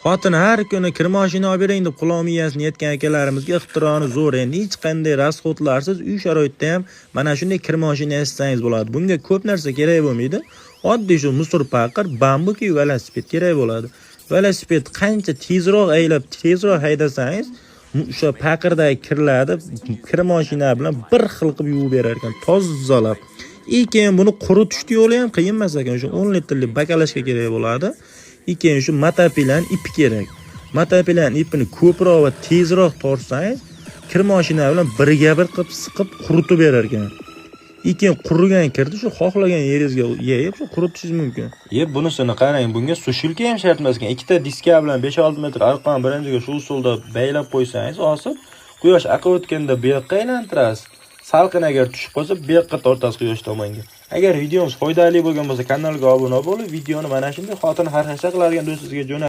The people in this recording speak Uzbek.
Xotin har kuni kir moshina olib bering deb quloq miyasini yetgan akalarimizga ixtironi zo'r. Endi hech qanday расход larsiz uy sharoitida ham mana shunday kir moshina yasasangiz bo'ladi. Bunga ko'p narsa kerak bo'lmaydi. Oddiy shu musor paqir, bambuk va velosiped kerak bo'ladi. Velosiped qancha tezroq aylab, tezroq haydasangiz, o'sha paqirdagi kirlarni kir moshina bilan bir xil qilib yuvib berar ekan, tozalab. И keyin buni quritishni yo'li ham qiyin emas ekan. Shu 10 litrlik баклажка kerak bo'ladi. И keyin shu motopilan ipi kerak. Motopilan ipini ko'proq va tezroq tortsangiz, kir moshina bilan birga bir qilib siqib quritib berar ekan. И keyin qurigan kirni shu xohlagan yeringizga yeyib, shu quritishingiz mumkin. Ye, bunisini qarang, bunga сушилка ham shart emas ekan. Ikkita diska bilan 5-6 metr arqon birinchiga shu usulda baylab qo'ysangiz, osib, quyosh aqib o'tganda bu yoqqa aylantirasiz. Salqin agar tushib qolsa, bu yoqqa tortasiz, quyosh tomonga. Agar videomiz foydali bo'lgan bo'lsa, kanalga obuna bo'lib, videoni mana shunday xotin xarxasha qiladigan do'stingizga jo'nat.